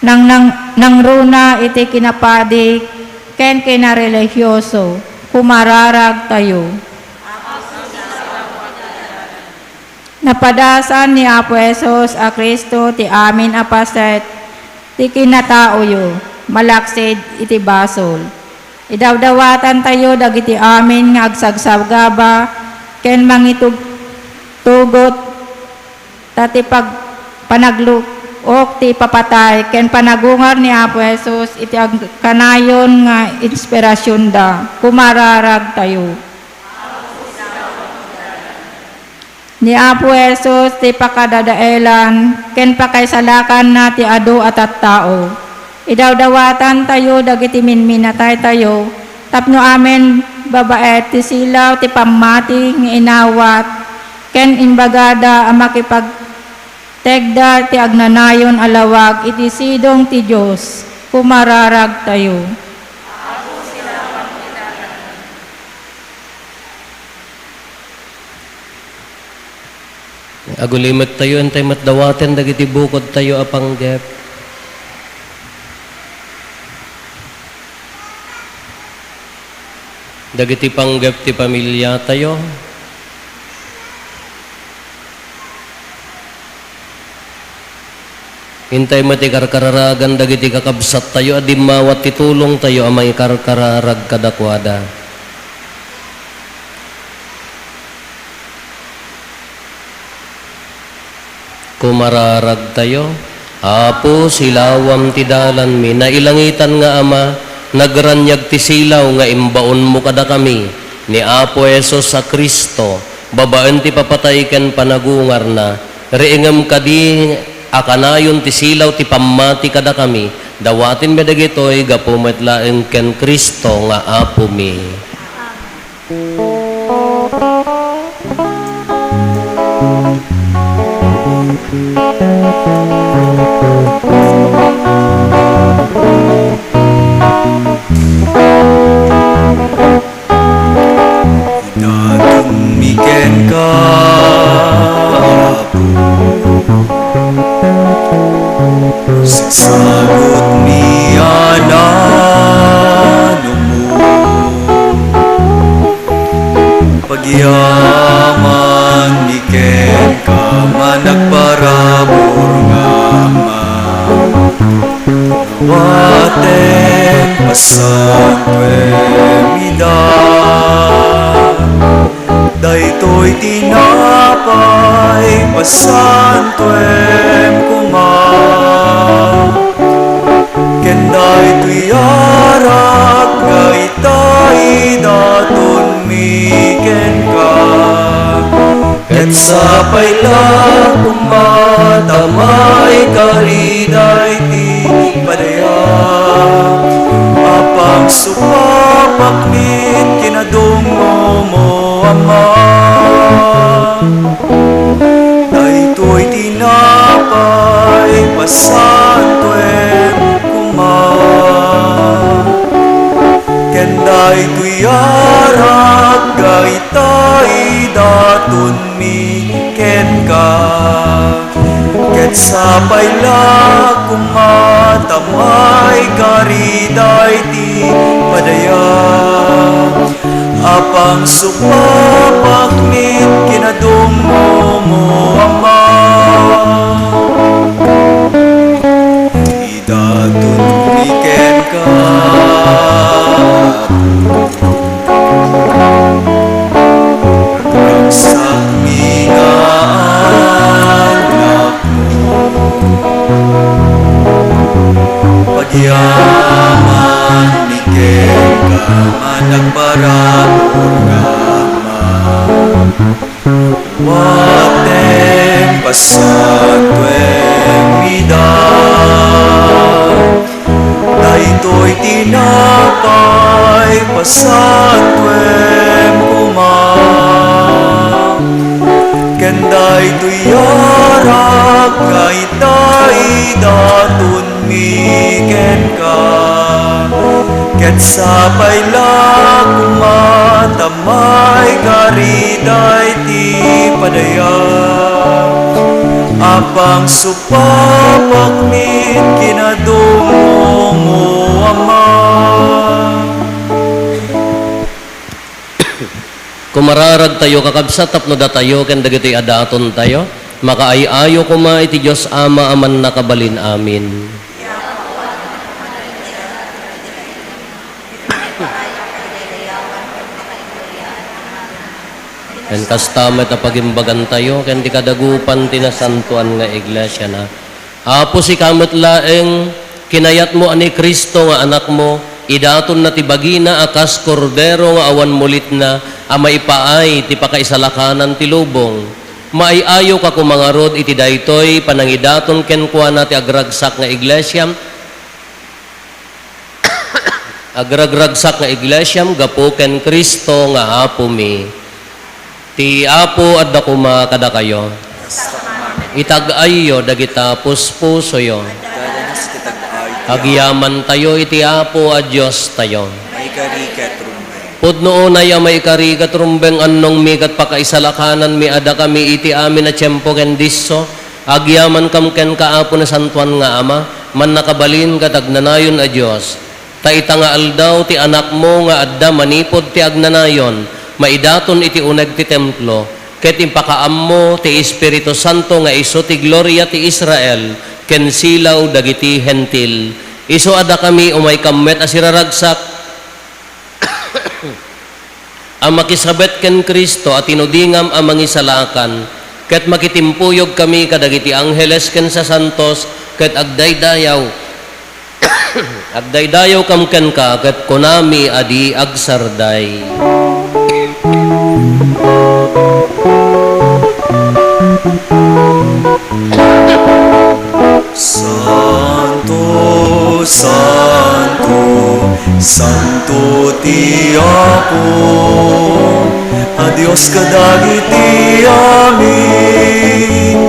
nang, nang, nangruna iti kinapadi ken kinarelihioso. Kumararagtayo. Napadasan ni Apo Jesus a Cristo ti amin a paset ti kinataoyo, malaksid iti basol. Idawdawatantayo dagiti amin nga agsagsagaba ken mangitug-, tugot ta ti pag-, panagluok ti ipapatay ken panagungar ni Apo Jesus iti agkanayon nga inspirasionda. Kumararagtayo. Ni Apo Jesus ti pakadadaelan ken pakaisalakanna ti adu a tattao. Idawdawatantayo dagiti minminataytayo tapno amin babaet ti silaw ti pammati nga inawat ken imbagada a makipagtegda ti agnanayon a lawag iti sidong ti Dios. Kumararagtayo. Agulimettayo, intay met dawaten dagiti bukodtayo a panggep. Dagiti panggep ti pamiliatayo. Intay met ikarkararagan dagiti kakabsattayo a dimmawat ti tulongtayo a mangikarkararag kadakuada. Kumararagtayo. Apo, silawam ti dalanmi, nailangitan nga Ama, nagraniag ti silaw nga imbaonmo kadakami ni Apo Jesus a Cristo, babaen ti papatay ken panagungarna, riingem kadi a kanayon ti silaw ti pammati kadakami, dawatenmi dagitoy gapu met laeng ken Cristo nga Apomi. Idatonmi kenka, Apo, sagsagutmi a nanumo. Pagyamanmi kenka, managparabur nga Ama. Dawatem, pasantuem ida. Daytoy tinapay, pasantuem koma. Ken daytoy arak nga ita idatonmi kenka. Ket sapay la koma ta maikari daytoy padaya a pangsupapaknit kinadummomo, Ama. Daytoy tinapay, pasantuem koma. Ken daytoy arak nga ita idatonmi kenka. Ket sapay la koma ta maikari daytoy padaya a pangsupapaknit kinadummomo, Ama. Idatonmi kenka, Apo, ragsakmi nga anakmo. Pagyamanmi kenka, managparabur nga Ama. Watem pasantuem ida. Daytoy tinapay, pasantuem koma. Ken daytoy arak nga ita Sapay la koma ta maikari daydi padayak a pangsupapakmin kinadumong, O Ama. Kumararagtayo, kakabsat, tapno datayo ken dagitoy a datontayo, makaay-ayo koma iti Dios Ama a Mannakabalin-amin. Ken kasta met a pagimbagantayo ken ti kadagupan ti nasantoan nga iglesiana. Apo, sika met laeng, kinayatmo a ni Cristo nga Anakmo, idatonna ti bagina a kas Kordero nga awan mulitna a maipaay ti pakaisalakanan ti lubong. Maay-ayoka koma ngarud iti daytoy panangidaton kenkuana ti agragsak nga iglesiam, agragragsak nga iglesiam gapu ken Cristo nga Apomi. Ti Apo adda koma kadakayo. Itag-ayyo dagita puspusoyo. Agyamantayo iti Apo a Diostayo. Maikari ket rumbeng. Pudno unay a maikari ket rumbeng, annongmi ket pakaisalakananmi a dakami iti amin a tiempo ken disso. Agyamankam kenka, Apo, nasantoan nga Ama, mannakabalin ket agnanayon a Dios. Ta ita nga aldaw ti Anakmo nga adda manipud ti agnanayon, maidaton iti uneg ti templo, ket impakaammo ti Espiritu Santo nga isu ti gloria ti Israel ken silaw dagiti Hentil. Isu a dakami umaykam met a siraragsak a makisabet ken Cristo a tinudingam a mangisalakan, ket makitimpuyogkami kadagiti angheles ken sasantos, ket agdaydayaw, agdaydayawkam kenka, ket kunami a di agsarday. Santo, santo, santo ti Apo a Dios kadagiti amin,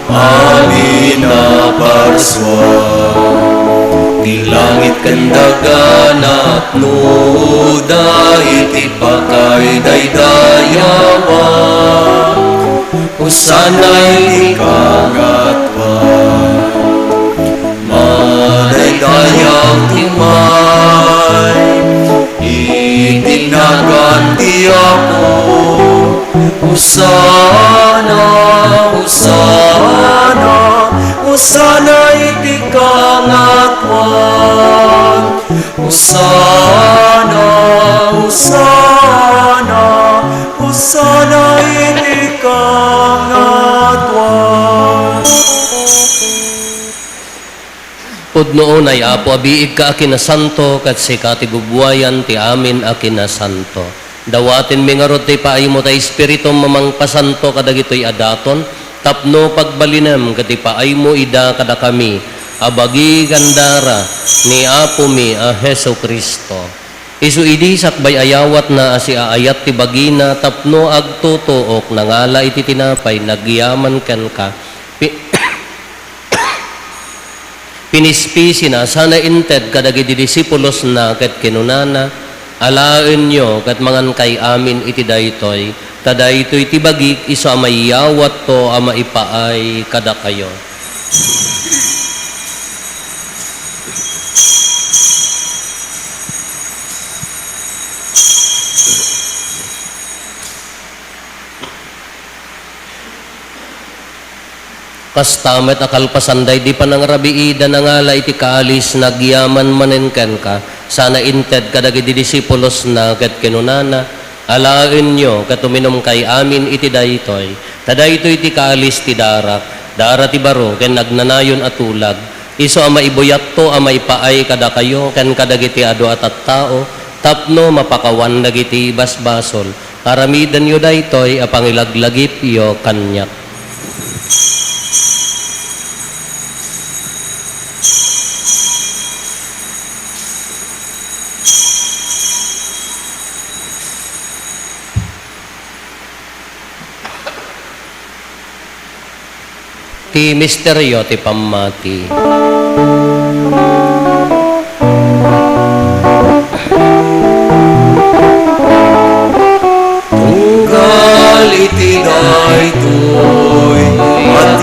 amin a parsua. Ti langit ken daga napnoda iti pakaidaydayawan. Hosanna iti kangatoan. Madaydayaw ti umay iti nagan ti Apo. Hosanna, Hosanna, Hosanna iti kangatoan. Hosanna, Hosanna, Hosanna iti kangatoan. Pudno unay, Apo, a biigka a kinasanto, ket sika ti bubuayan ti amin a kinasanto. Dawatenmi ngarud ti ipaaymo ta Espiritum a mangpasanto kadagitoy a daton, tapno pagbalinem ket ipaaymo ida kadakami a bagi ken dara ni Apomi a Jesu-Cristo. Isu idi sakbay a yawatna a siaayat ti bagina tapno agtutuok, nangala iti tinapay, nagyaman kenka, pi-, pinispisina, sana inted kadagiti disipulosna ket kinunana, "Alaenyo ket mangankay amin iti daytoy, ta daytoy ti bagik isu a mayawatto a maipaay kadakayo." Kasta met a kalpasan daydi panangrabiida, nangala iti kalis, nagyaman manen kenka, sana inted kadagiti disipulosna ket kinunana, "Alaenyo ket uminumkay amin iti daytoy, ta daytoy ti kalis ti darak, dara ti baro ken agnanayon a tulag, isu a maibuyatto a maipaay kadakayo ken kadagiti adu a tattao tapno mapakawan dagiti basbasol. Aramidenyo daytoy a pangilaglagipyo kaniak." Ti misterio ti pammati.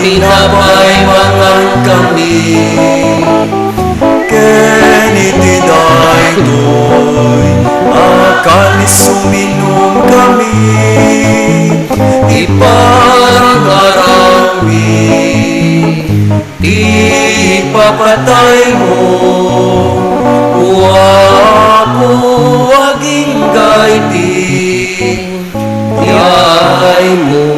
Tinapay mangan kami, ken iti daytoy a kalis uminum kami, ti pangaramid ti ipapataymo, O Apo, agingga iti biaymo.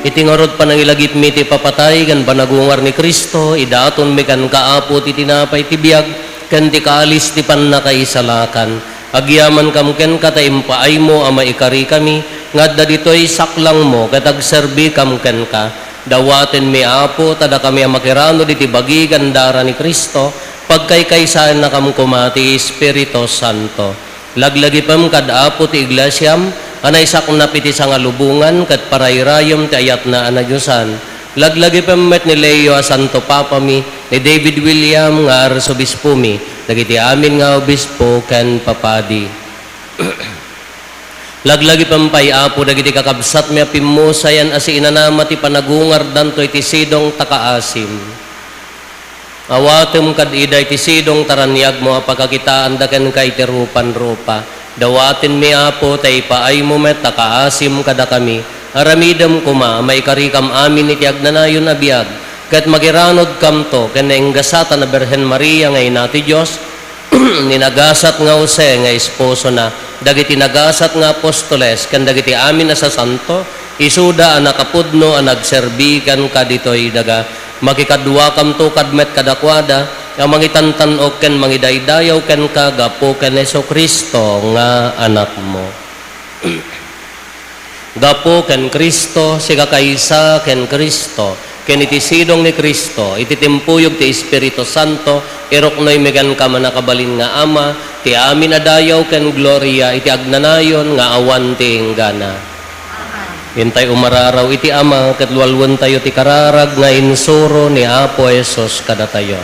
Iti ngarud, panangilagipmi ti ipapatay ken panagungar ni Cristo, idatonmi kenka, Apo, ti tinapay ti biag ken ti kalis ti pannakaisalakan. Agyamankam kenka ta impaaymo a maikarikami nga adda ditoy saklangmo ket agserbikam kenka. Dawatenmi, Apo, ta dakami a makiranod iti bagi ken dara ni Cristo, pagkaykaysaennakam koma ti Espiritu Santo. Laglagipem kad Apo ti iglesiam a naisaknap iti sangalubongan ket parayrayem ti ayatna a nadiosan. Laglagipem met ni Leo a Santo Papami, ni David William nga Arsobispomi, dagiti amin nga obispo ken papadi. Laglagipem pay, Apo, dagiti kakabsatmi a pimmusayan a siinanama ti panagungardanto iti sidong ta kaasim. Awatem kad ida iti sidong ta raniagmo a pakakitaanda kenka iti rupan rupa. Dawatenmi, Apo, ta ipaaymo met a kaasim kadakami. Aramidem koma a maikarikam amin iti agnanayon a biag, ket makiranodkamto ken nainggasatan a Birhen Maria nga Ina ti Dios, ni nagasat nga Jose nga esposona, dagiti nagasat nga apostoles, ken dagiti amin a sasanto, isuda a nakapudno a nagserbi kenka ditoy daga. Makikaduakamto kad met kadakuada a mangitantan-ok ken mangidaydayaw kenka gapu ken Jesu-Cristo nga Anakmo. Gapu ken Cristo, sikakaysa ken Cristo, ken iti sidong ni Cristo, iti timpuyog ti Espiritu Santo, iruknoymi kenka, mannakabalin nga Ama, ti amin a dayaw ken gloria iti agnanayon nga awan ti inggana. Intay umararaw iti Ama ket lualuentayo ti kararag nga insuro ni Apo Jesus kadatayo.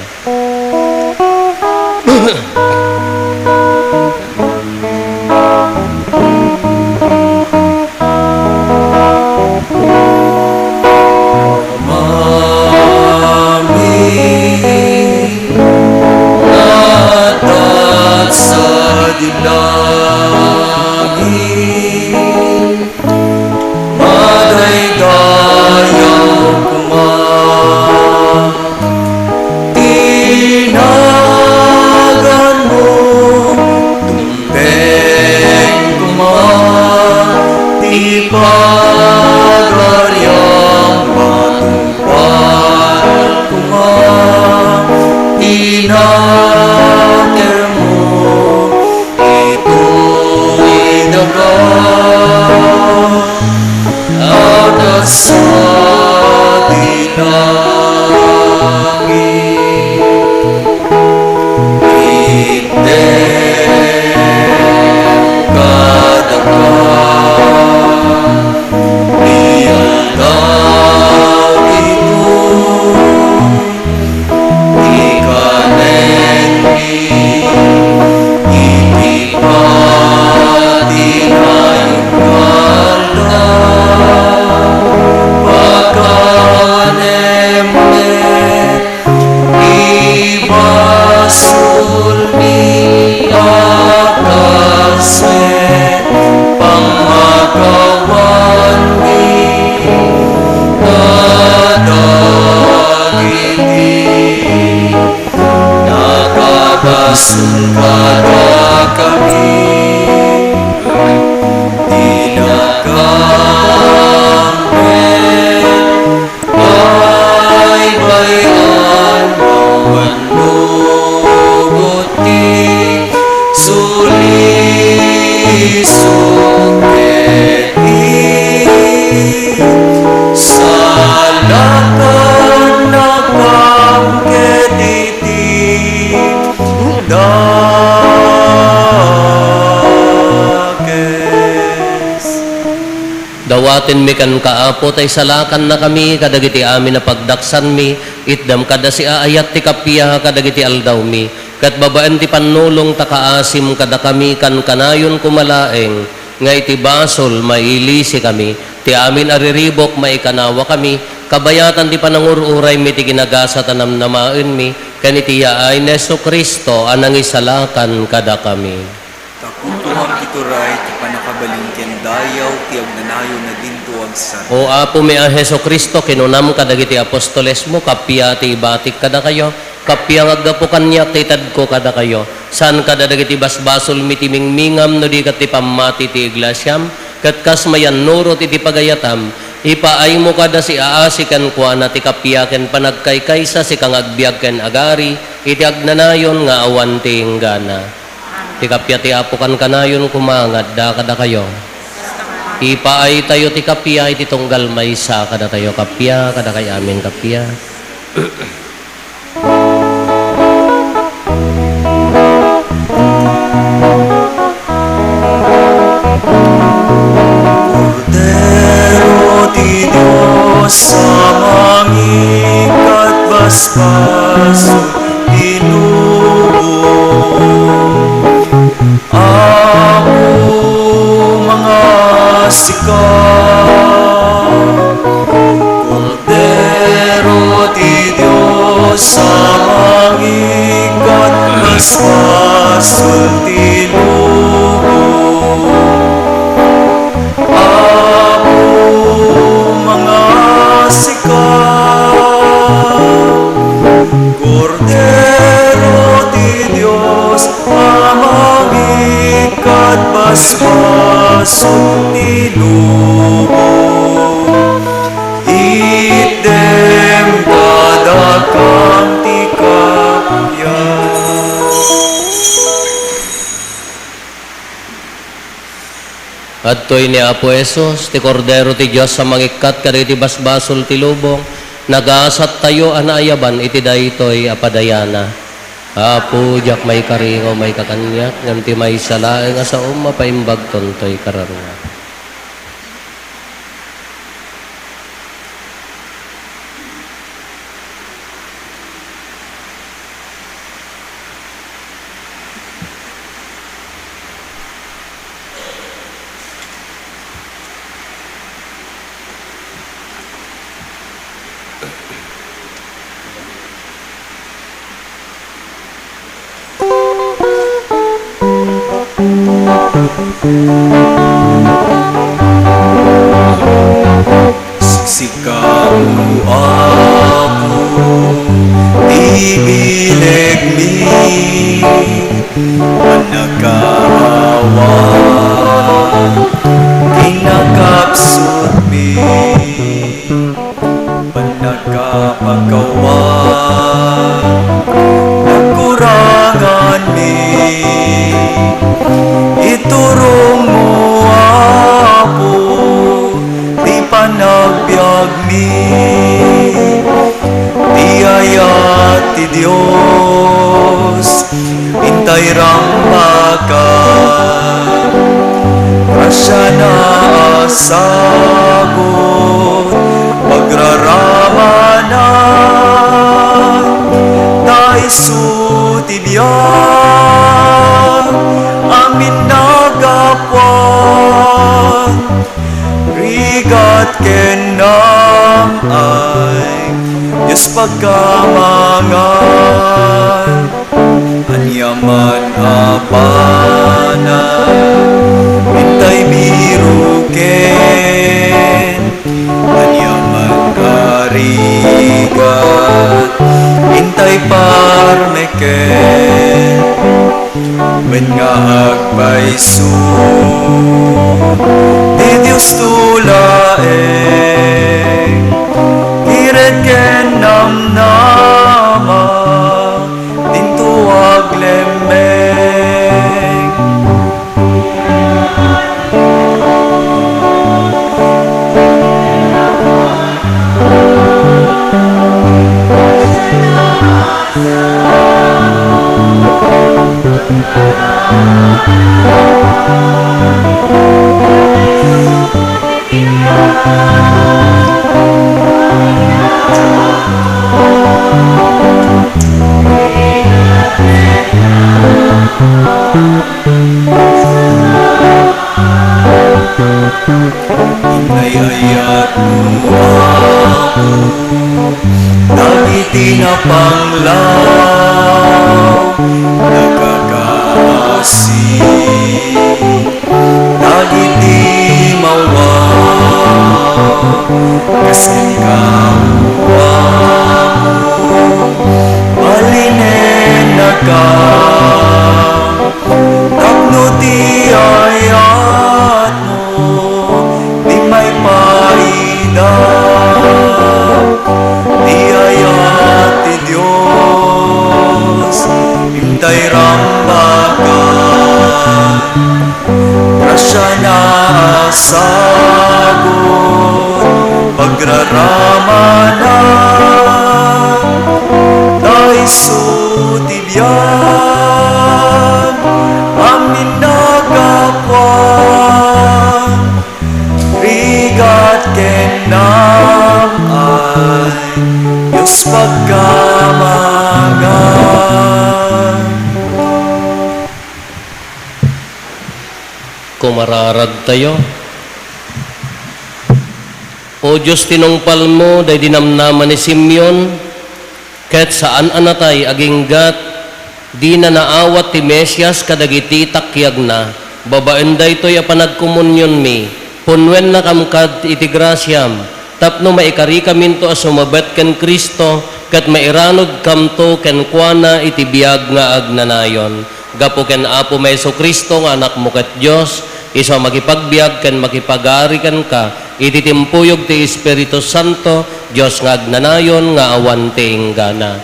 Amin. Natagsa di langit, madaydayaw koma ti naganmo, tumbeng koma ti pagariam, matungpal koma ti natermo. Itoy daga a kasadilangi, itdem kadaka ti aldaw itoy. Ikanenmi iti pati nga ingalda, pakawanem met ibasolmi a kas met pammakawanmi kadagiti nakabasol kadakami. Dinakam met baybay-an wenno guti, sulisok ket isalakannakam ket iti dakes. Dawatenmi kenka, Apo, ta isalakannakami kadagiti amin a pagdaksanmi, itdem kad a siaayat ti kappia kadagiti aldawmi, ket babaen ti pannulong ta kaasim kadakami, kankanayon koma laeng nga iti basol, mailisikami. Ti amin a riribuk, maikanawakami, kabayatan ti panangur-uraymi ti ginagasat a namnamaenmi, ken iti yaay ni Jesu-Cristo a nangisalakan kadakami. Ta kudkuam ti turay ti pannakabalin ken dayaw ti agnanayon a dinto agsarita. O Apomi a Jesu-Cristo, kinunam kadagiti apostolesmo, kappia ti ibatik kadakayo, kappia nga aggapu kaniak ti itedko kadakayo. Saan kada dagiti basbasolmi ti mingmingam no di ket ti pammati ti iglesiam, ket kas mayannurot iti pagayatam, ipaaymo kada siaasi kenkuana ti kappia ken panagkaykaysa, sika nga agbiag ken agari iti agnanayon nga awan ti inggana. Ti kappia ti Apo kankanayon koma nga adda kadakayo. Ipaaytayo ti kappia iti tunggal maysa kadatayo. Kappia, kadakay amin kappia. Kordero ti Dios a mangikkat basbasol ti lubong. Apo, mangasika. Kordero ti Dios a mangikkat basbasol ti lubong. Apo, mangasika. Kordero ti Dios a mangikkat basbasol ti lubong. Itdem kadakam ti kappia. Adtoy ni Apo Jesus, ti Kordero ti Dios a mangikkat kadagiti basbasol ti lubong. Nagasattayo a naayaban iti daytoy a padayana. Apo, diak maikaringaw maikakaniak, ngem ti maysa laeng a saom, mapaimbagton toy kararua. Sika, O Apo, ti bilegmi, pannakaawa, kinakapsutmi. Pannakapakawan, nagkuranganmi. Iturongmo, Apo, ti panagbiagmi. Ti ayat ti Dios, intay rambaka, grasiana a sagut, pagraramana, ta isu ti biag, amin nagapuan, rigat ken nam-ay, Dios pagkamangan. Aniaman a banag, intay biruken. Aniaman a rigat, intay parmeken. Wen nga agpayso ti Diosto laeng, kired ken namnama, dinto aglemmeng. Napanglaw, nakakaasi, dagiti mawa, kas ikaw, Apo, balinennaka, tapno ti ayatmo, di maipaida, ti ayat ti Dios, intay rambakan, grasiana a sagut, pagraramana, ta isu ti biag, amin nagapuan, rigat ken nam-ay, Dios pagkamagan. Kumararagtayo. O Dios, tinungpalmo daydi namnama ni Simeon, ket saan a natay aginggat, dina naawat ti Mesias kadagiti takiagna. Babaen daytoy a panagkomunionmi, punnuennakam kad iti grasiam, tapno maikarikaminto a sumabet ken Cristo, ket mairanudkamto kenkuana iti biag nga agnanayon. Gapu ken Apomi Jesu-Cristo nga Anakmo ket Dios, isu a makipagbiag ken makipagari kenka iti timpuyog ti Espiritu Santo, Dios nga agnanayon nga awan ti inggana.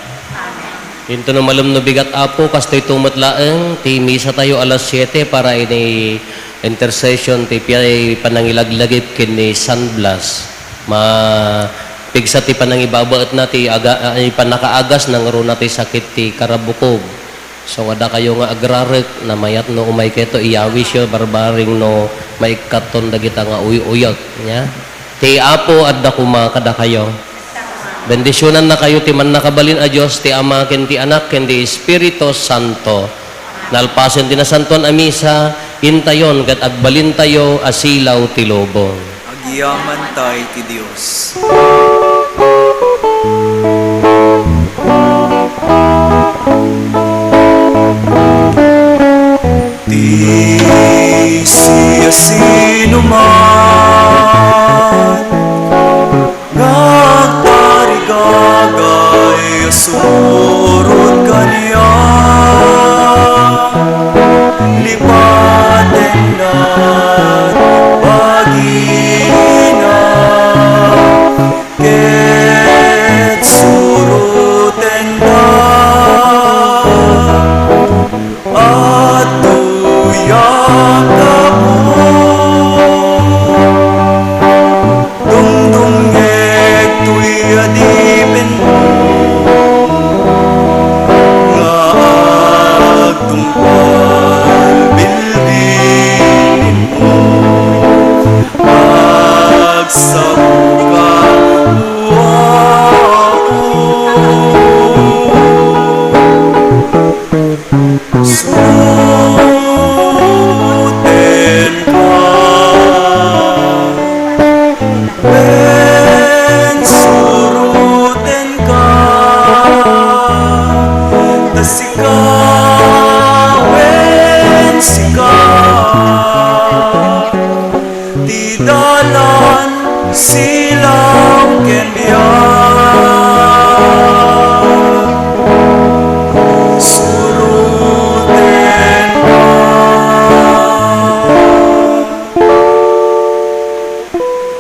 Intono malem no bigat, Apo, kastoyto met laeng ti misatayo alas siete para iti intercession ti pia-, panangilaglagip ken ni San Blas. Mapigsa ti panangibabaetna ti aga-, ay, pannakaagas nangruna ti sakit ti karabukog. So, nga dakayo nga agrarek, namayat no umay kayto, iyawisyo, barbareng no maikkatton dagita nga uy-uyek, nia? Ti Apo adda koma kadakayo. Bendisionannakayo ti mannakabalin a Dios, ti Ama, ken ti Anak, ken ti Espiritu Santo. Nalpasen ti Nasantoan a Misa, intayon ket agbalintayo a silaw ti lubong. Agyamantay ti Dios. Ti siasinoman nga agtarigagay a